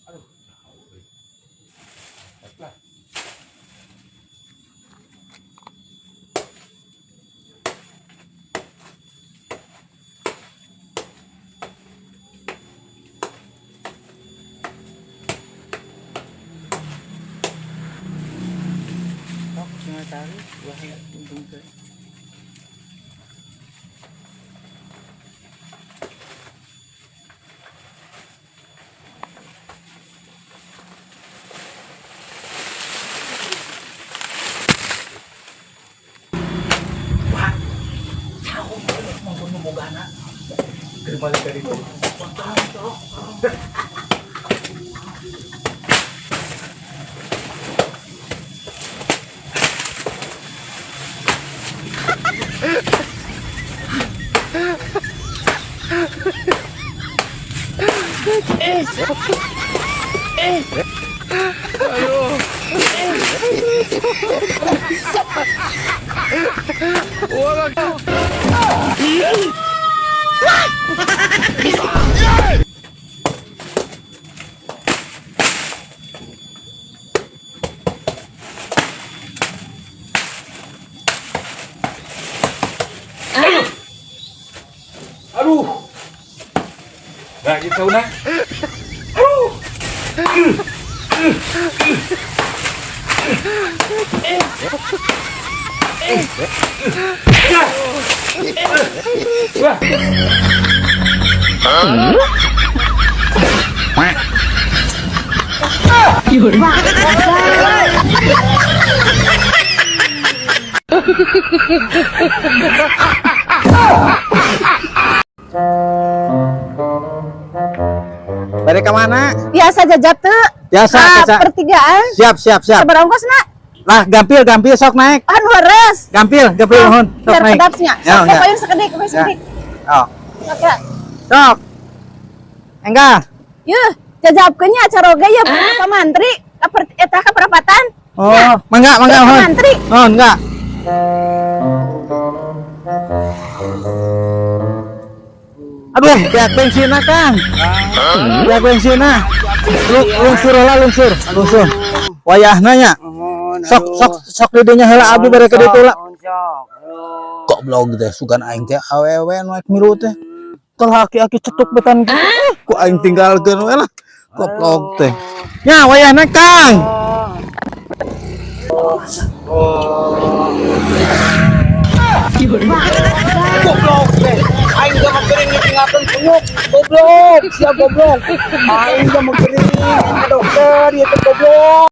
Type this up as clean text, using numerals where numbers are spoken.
Aduh, jauh euy. Baiklah. Sok cenah tarik ulah untung teh. Wah, jauh mau ngebogana. Keur balik dari itu. Aduh. Nah, gitu nah. Aduh. Wah. Balik ke mana? Biasa jajap tuh. Biasa, Ka biasa. pertigaan. Siap, siap, siap. Sabaraha ongkos nak? Lah, gampil, gampil sok naik. Anu leres. Gampil, gampil nuhun. Sok Biar naik. kedap nya. Ya, Sok ya. payun sekedik, payun Ya. sekedik. Oh. Oke. Sok. Enggak. Yuh, jajapkeun nya caroge ya ka mantri, ka per, eta ka perapatan. Oh, mangga, mangga Ka nuhun. mantri. Oh, enggak. Aduh, beak bensinna, Kang. Beak bensinna. Lungsur lah, lungsur, lungsur. Wayahna nya. Sok, sok, sok di dinya heula, abdi bade ka ditu lah. Goblok teh, sugan aing teh awewe nu arek milu teh. Kalau aki-aki cetuk betan gitu, ku aing tinggalkeun we lah. Goblok teh. Nya wayahna, Kang. Goblok teh. Aing gak megering ditinggalkeun kunyuk. Goblok, sia goblok. Aing gak megering ka dokter ieu teh, goblok.